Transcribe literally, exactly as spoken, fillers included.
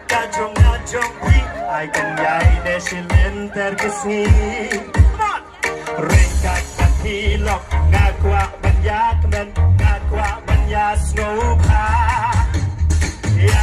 Ka jong nga jong phi ai kan ïai ne shilynter ki sngi. Ryngkat bad phi lok nga kwah ban ïakmen, nga kwah ban ïasngewbha. Ïa